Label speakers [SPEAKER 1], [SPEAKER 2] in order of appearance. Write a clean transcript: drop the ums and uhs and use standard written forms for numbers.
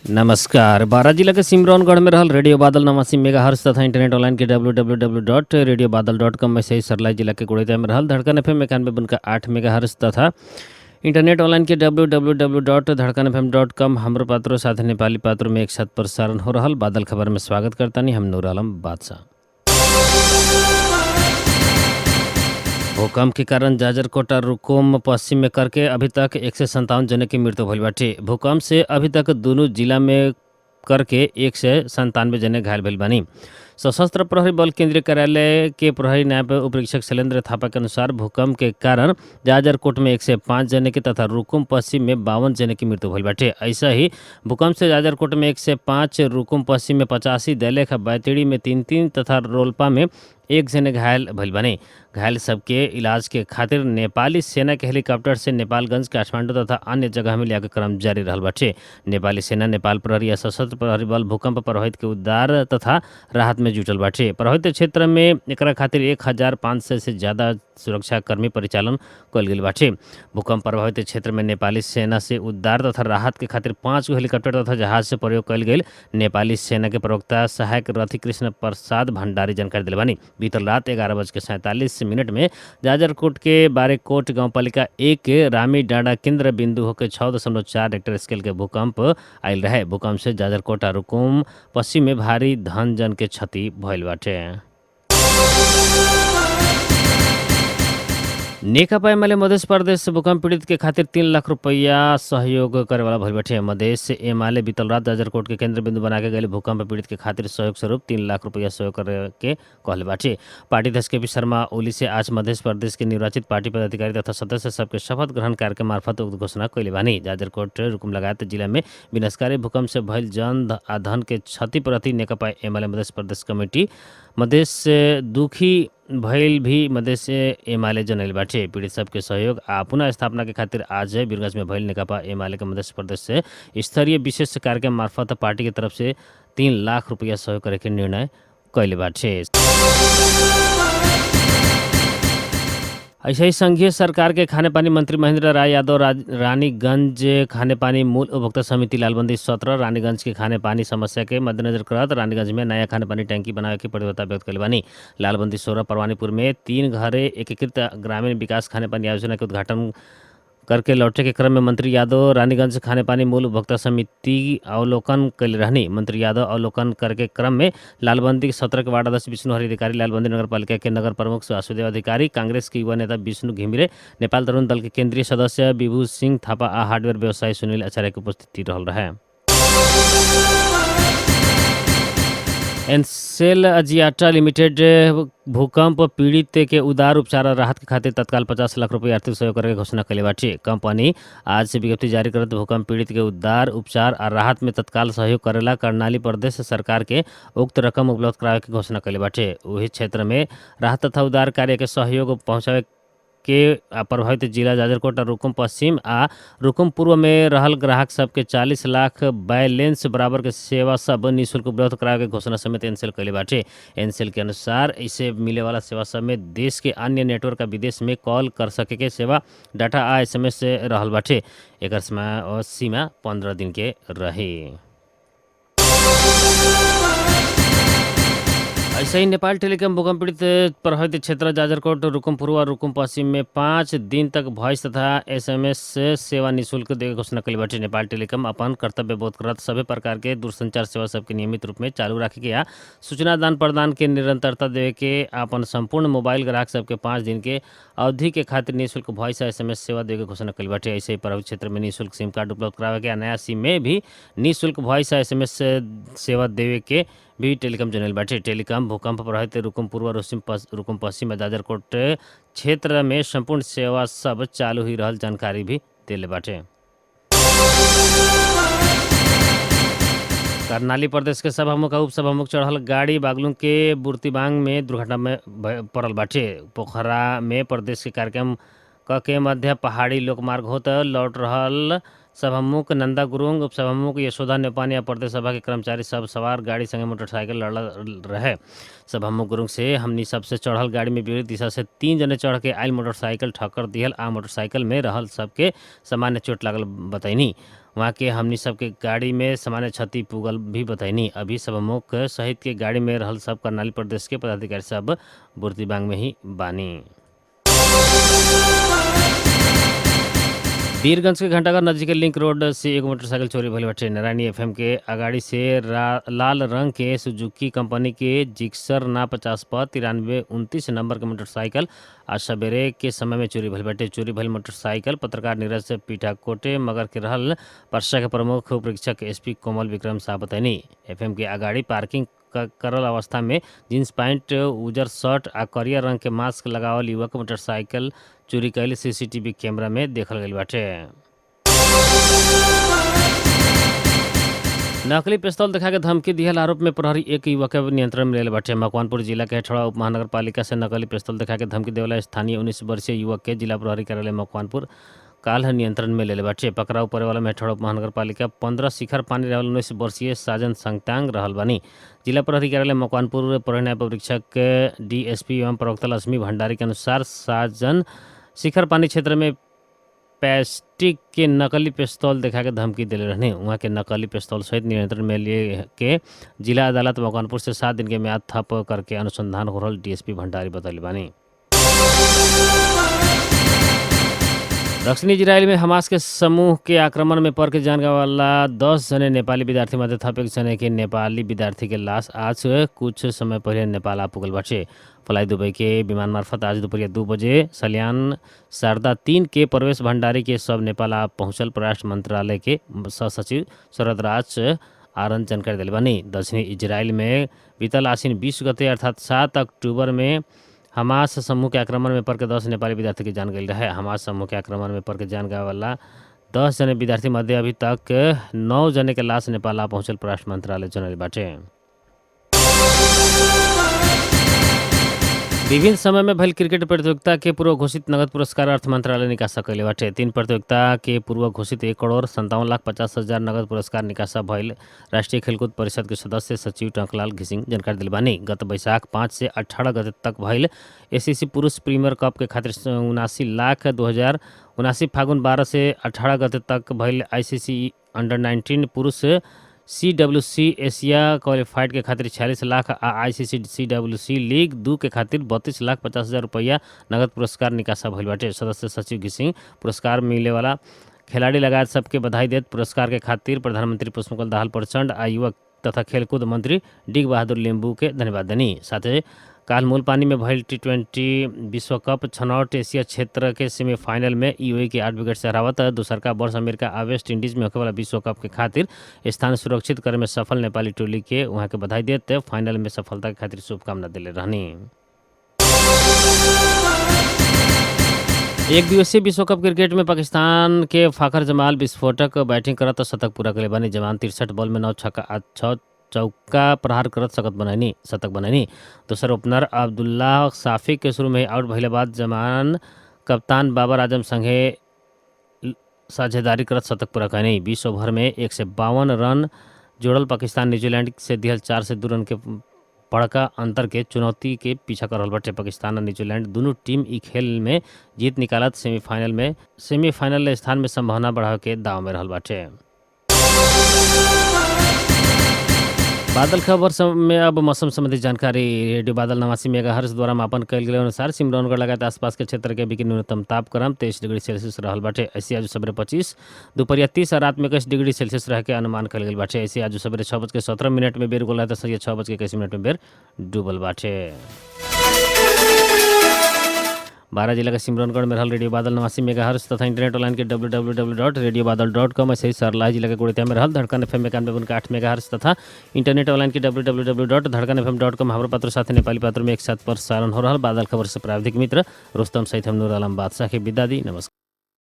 [SPEAKER 1] नमस्कार। बारा जिला के सिमरौनगढ़ में रहल रेडियो बादल 89 मेगा हर्ष तथा इंटरनेट ऑनलाइन के www.radiobadal.com में से ही सरलाई जिला के कुड़ैता में रहल धड़कन एफएम 91.8 मेगा हर्ष तथा इंटरनेट ऑनलाइन के www.धड़कनfm.com हमरो पात्रो साथ नेपाली पात्रो में एक साथ प्रसारण हो रहल बादल खबर में स्वागत करतानी हम नूर आलम बादशाह। भूकंप के कारण जाजरकोटा रुकुम पश्चिम में करके अभी तक 157 जने की मृत्यु भइल बाटे। भूकंप से अभी तक दुनू जिला में करके 197 जने घायल भइल बानी। सशस्त्र प्रहरी बल केंद्रीय कार्यालय के प्रहरी नायब उपरीक्षक शैलेंद्र थापा के अनुसार भूकंप के कारण जाजरकोट में 105 जने के तथा रुकुम पश्चिम में 52 जने की मृत्यु भइल बाटे। ऐसा ही भूकंप से जाजरकोट में 105, रुकुम पश्चिम में 85, दैलेख बैतडी में 3-3 तथा रोल्पा में 1 जने घायल भइल बानी। घायल सबके इलाज के खातिर नेपाली सेना के हेलीकॉप्टर से नेपालगंज, काठमांडू तथा अन्य जगह में लियाके क्रम जारी रहल बाटे। नेपाली सेना, नेपाल प्रहरी या सशस्त्र प्रहरी बल भूकंप प्रभावित के उद्धार तथा राहत में जुटल बाटे। प्रभावित क्षेत्र में एकरा खातिर 1500 से ज्यादा सुरक्षाकर्मी परिचालन कयल गेल बाटे। भूकंप प्रभावित क्षेत्र में नेपाली सेना से उद्धार तथा राहत के खातिर 5 गो हेलीकॉप्टर तथा जहाज से प्रयोग कयल गेल नेपाली सेना के प्रवक्ता सहायक रथी कृष्ण प्रसाद भंडारी जानकारी दिले बानी। बीतल रात 11:47 में जाजरकोट के बारेकोट गाउँपालिका 1 के रामी डाँडा केन्द्र बिन्दु होके 6.4 रेक्टर स्केल के भूकंप आयल रहे। भूकंप से जाजरकोट आ रुकुम पश्चिम में भारी धन जन के क्षति भइल बाटे। नेकपा एमाले मध्य प्रदेश भूकंप पीड़ित के खातिर 3 लाख रुपया सहयोग करेवाला भइल बाटे। मधेश एमाले बीतल रात जाजरकोट के केंद्र बिंदु बना के गए भूकंप पीड़ित के खातिर सहयोग स्वरूप 3 लाख रुपया सहयोग करे के कहले बाटे। पार्टी अध्यक्ष के पी शर्मा ओली से आज मध्य प्रदेश के निर्वाचित पार्टी पदाधिकारी तथा सदस्य सबके शपथ ग्रहण कार्यक्रम मार्फत उक्त घोषणा कैले बानी। जाजरकोट रुकुम लगायत जिला में विनाशकारी भूकंप से भइल जन आ धन के क्षति प्रति नेकपा एमाले मध्य प्रदेश कमेटी मधेश दुखी भइल भी मधेश एमाले जनैल बाटे। पीड़ित सबके सहयोग आ पुनः स्थापना के खातिर आज वीरगंज में भइल नेकपा एमाले के मध्य प्रदेश से स्तरीय विशेष कार्यक्रम मार्फत पार्टी के तरफ से 3 लाख रुपया सहयोग करे के निर्णय कैले बाटे। ऐसे ही संघीय सरकार के खानेपानी मंत्री महेंद्र राय यादव रानीगंज खानेपानी मूल उपभोक्ता समिति लालबंदी 17 रानीगंज के खानेपानी समस्या के मद्देनजर करत रानीगंज में नया खानेपानी टैंकी बनावे के प्रतिबद्धता व्यक्त कैले बानी। लालबंदी 16 परवानीपुर में 3 घरे एकीकृत ग्रामीण विकास खानेपानी आयोजना के उद्घाटन करके लौटे के क्रम में मंत्री यादव रानीगंज खानेपानी मूल उपभोक्ता समिति अवलोकन कैले रहनी। मंत्री यादव अवलोकन करके क्रम में लालबंदी 17 के वार्ड अध्यक्ष विष्णु हरि अधिकारी, लालबंदी नगरपालिका के नगर प्रमुख वासुदेव अधिकारी, कांग्रेस के युवा नेता विष्णु घिमिरे, नेपाल तरुण दल के केंद्रीय सदस्य विभू सिंह थापा आ हार्डवेयर व्यवसायी सुनील आचार्य के उपस्थिति रहल रहे। एनसेल अजियाटा लिमिटेड भूकंप पीड़ित के उदार उपचार और राहत के खातिर तत्काल 50 लाख रुपये आर्थिक सहयोग करे के घोषणा कैले बाटे। कंपनी आज से विज्ञप्ति जारी करत भूकंप पीड़ित के उद्धार, उपचार और राहत में तत्काल सहयोग करेला कर्णाली प्रदेश सरकार के उक्त रकम उपलब्ध करावे के घोषणा कैले बाटे। वही क्षेत्र में राहत तथा उद्धार कार्य के सहयोग पहुँचावे के प्रभावित जिला जाजरकोट आ रुकुम पश्चिम आ रुकुम पूर्व में रहल ग्राहक सबके 40 लाख बैलेंस बराबर के सेवा सब निःशुल्क उपलब्ध करावे के घोषणा समेत एनसेल कैले बाटे। एनसेल के अनुसार इसे मिले वाला सेवा सब में देश के अन्य नेटवर्क आ विदेश में कॉल कर सके के सेवा, डाटा आ एसएमएस रहल बाटे। एकर सीमा 15 दिन के रही। ऐसे ही नेपाल टेलीकॉम भूकंप पीड़ित प्रभावित क्षेत्र जाजरकोट, रुकुम पूर्व और रुकुम पश्चिम में 5 दिन तक वॉइस तथा एसएमएस सेवा निःशुल्क देके घोषणा कैले बाटे। नेपाल टेलीकॉम अपन कर्तव्य बोध करत सभी प्रकार के दूरसंचार सेवा सबके नियमित रूप में चालू रखे के आ सूचना दान प्रदान के निरंतरता देवे के अपन संपूर्ण मोबाइल ग्राहक सबके 5 दिन के अवधि के खातिर निःशुल्क वॉइस आ एसएमएस सेवा देवे के घोषणा कैले बाटे। ऐसे ही प्रभावित क्षेत्र में निःशुल्क सिम कार्ड उपलब्ध करावे के आ नया सिम में भी निःशुल्क वॉइस आ एसएमएस सेवा देवे के भी टेलीकॉम जनल बाटे। टेलीकॉम भूकंप प्रभावित रुकुम पूर्व, रुकुम पश्चिम जाजरकोट क्षेत्र में संपूर्ण सेवा सब चालू ही रहल जानकारी भी देले बाटे। कर्णाली प्रदेश के सभामुख आ उपसभामुख चढ़ल गाड़ी बागलुंग के बुर्तिबांग में दुर्घटना में पड़ल बाटे। पोखरा में प्रदेश के कार्यक्रम क के मध्य पहाड़ी लोकमार्ग होत लौट रहल सभामुख नंदा गुरुंग, उपसभामुख यशोदा नेपानी आ प्रदेश सभा के कर्मचारी सब सवार गाड़ी संगे मोटरसाइकिल लड़ल रहे। सभामुख गुरुंग से हमनी सबसे चढ़ल गाड़ी में विपरीत दिशा से 3 जने चढ़ के आयल मोटरसाइकिल ठक्कर दिहल आ मोटरसाइकिल में रहल सबके सामान्य चोट लागल बतैनी। वहाँ के हमनी सबके गाड़ी में सामान्य क्षति पुगल भी बतैनी। अभी सभामुख सहित के गाड़ी में रहल सब कर्णाली प्रदेश के पदाधिकारी सब बुर्तिबांग में ही बानी। वीरगंज के घंटाघर नजीक के लिंक रोड से एगो मोटरसाइकिल चोरी भइल बाटे। नारायणी एफएम के अगाड़ी से लाल रंग के सुजुकी कंपनी के जिक्सर ना 50 प 9329 नंबर के मोटरसाइकिल आज सवेरे के समय में चोरी भइल बाटे। चोरी भइल मोटरसाइकिल पत्रकार नीरज पीठाकोटे मगर के रहल परसा के प्रमुख उपरीक्षक एसपी कोमल विक्रम शाह बतैनी। एफएम के अगाड़ी पार्किंग करल अवस्था में जींस पैंट, उजर शर्ट आ करियर रंग के मास्क लगावल युवक मोटरसाइकिल चोरी कैल सीसीटीवी कैमरा में देखल गइल बाटे। नकली पिस्तौल देखा के धमकी दिहल आरोप में प्रहरी एक युवक के नियंत्रण में लेले बाटे। मकवानपुर जिला के हेठौड़ा उप महानगरपालिका से नकली पिस्तौल देखा के धमकी देवला स्थानीय 19 वर्षीय युवक के जिला प्रहरी कार्यालय मकवानपुर काल्ह नियंत्रण में लेले बाटे। पकड़ाऊ परे वाला मेठौड़ा उप महानगरपालिका 15 शिखर पानी रहल 19 वर्षीय साजन संगतांग रहल बानी। जिला प्रहरी कार्यालय मकवानपुर प्रहरी नायब परीक्षक डीएसपी एवं प्रवक्ता लक्ष्मी भंडारी के अनुसार साजन शिखर पानी क्षेत्र में पैस्टिक के नकली पिस्तौल देखा के धमकी दिले रहने। वहाँ के नकली पिस्तौल सहित नियंत्रण में लिए के जिला अदालत मकवानपुर से 7 दिन के म्याद थप करके अनुसंधान हो रहल डीएसपी भंडारी बतैले बानी। दक्षिणी इजरायल में हमास के समूह के आक्रमण में पर के जान गंवाला 10 जने नेपाली विद्यार्थी मध्ये थप 1 जने के नेपाली विद्यार्थी के लाश आज कुछ समय पहले नेपाल आ पुगल बाटे। फ्लाई दुबई के विमान मार्फत आज दोपहरिया 2 बजे सल्यान शारदा 3 के प्रवेश भंडारी के सब नेपाल आ पहुँचल परराष्ट्र मंत्रालय के सहसचिव शरद राज आरन जानकारी दिले बानी। दक्षिणी इजरायल में बीतल आश्विन 20 गते अर्थात 7 अक्टूबर में हमास समूह के आक्रमण में पर के 10 नेपाली विद्यार्थी के जान गई रहे। हमास समूह के आक्रमण में पर के जान गए वाला 10 जने विद्यार्थी मध्ये अभी तक 9 जने के लाश नेपाल आ पहुँचल परराष्ट्र मंत्रालय जनल बाटे। विभिन्न समय में भइल क्रिकेट प्रतियोगिता के पूर्व घोषित नगद पुरस्कार अर्थ मंत्रालय निकासा कैले बाटे। 3 प्रतियोगिता के पूर्व घोषित 1,57,50,000 नगद पुरस्कार निकासा भइल राष्ट्रीय खेलकूद परिषद के सदस्य सचिव टंकलाल घिसिंग जानकारी दिल बानी। गत बैसाख 5 से 18 गते तक भइल एसीसी पुरुष प्रीमियर कप के खातिर 79,02,079 फागुन 12 से 18 गते तक भइल आईसीसी अंडर 19 पुरुष सीडब्ल्यूसी एशिया क्वालिफाइड के खातिर 46 लाख आ आईसीसी सीडब्ल्यूसी लीग 2 के खातिर 32,50,000 रुपया नगद पुरस्कार निकासा भइल बाटे। सदस्य सचिव घिसिंग पुरस्कार मिले वाला खिलाड़ी लगायत सबके बधाई देत पुरस्कार के खातिर प्रधानमंत्री पुष्पकमल दाहाल प्रचंड आ युवा तथा खेलकूद मंत्री डिग बहादुर लिम्बू के धन्यवाद देनी। साथे काल मूलपानी में भइल टी20 विश्व कप छनौट एशिया क्षेत्र के सेमीफाइनल में यूएई के 8 विकेट से हरावत दूसरका वर्ष अमेरिका आ वेस्ट इंडीज में होखे वाला विश्व कप के खातिर स्थान सुरक्षित करे में सफल नेपाली टोली के वहाँ के बधाई देते फाइनल में सफलता के खातिर शुभकामना दिले रहनी। एक दिवसीय विश्व कप क्रिकेट में पाकिस्तान के फाखर जमाल विस्फोटक बैटिंग करत शतक पूरा कले बानी। जमान 63 बॉल में 9 छक्का 6 चौका प्रहार करत शतक बनैनी। दोसर ओपनर अब्दुल्ला साफी के शुरू में आउट भइले बाद जमान कप्तान बाबर आजम संगे साझेदारी करत शतक पूरा कैनी। 20 ओवर में 152 रन जोड़ल पाकिस्तान न्यूजीलैंड से दिहल 4 से 2 रन के बड़का अंतर के चुनौती के पीछा कर रहल बाटे। पाकिस्तान और न्यूजीलैंड दोनों टीम ई खेल में जीत निकालत सेमीफाइनल स्थान में संभावना बढ़ावे के दाव में रहल बाटे। बादल खबर में अब मौसम संबंधी जानकारी। रेडियो बादल 89 मेगाहर्ट्ज द्वारा मापन कयल गेल अनुसार सिमरौनगढ़ लगायत आसपास के क्षेत्र के भी न्यूनतम तापक्रम 23 डिग्री सेल्सियस रहल बाटे। ऐसे आज सवेरे 25, दोपहरिया 30 और रात में 21 डिग्री सेल्सियस रह के अनुमान कयल गेल बाटे। ऐसे आज सवेरे 6:17 में बेर उगल है, 6:21 में बेर डूबल बाटे। 12 जिला के सिमरौनगढ़ में रहल रेडियो बादल 89 मेगाहर्ट्ज तथा इंटरनेट ऑनलाइन के www.radiobadal.com। ऐसे ही सरलाही जिला के गुड़िया में रहल धड़कन एफएम 91.8 मेगाहर्ट्ज तथा इंटरनेट ऑनलाइन के www.धड़कनfm.com। हाम्रो पात्र साथ नेपाली पात्र में एक साथ प्रसारण हो रहल बादल खबर से प्राविधिक मित्र रुस्तम सहित हम नूर आलम बादशाह के विदा दी। नमस्कार।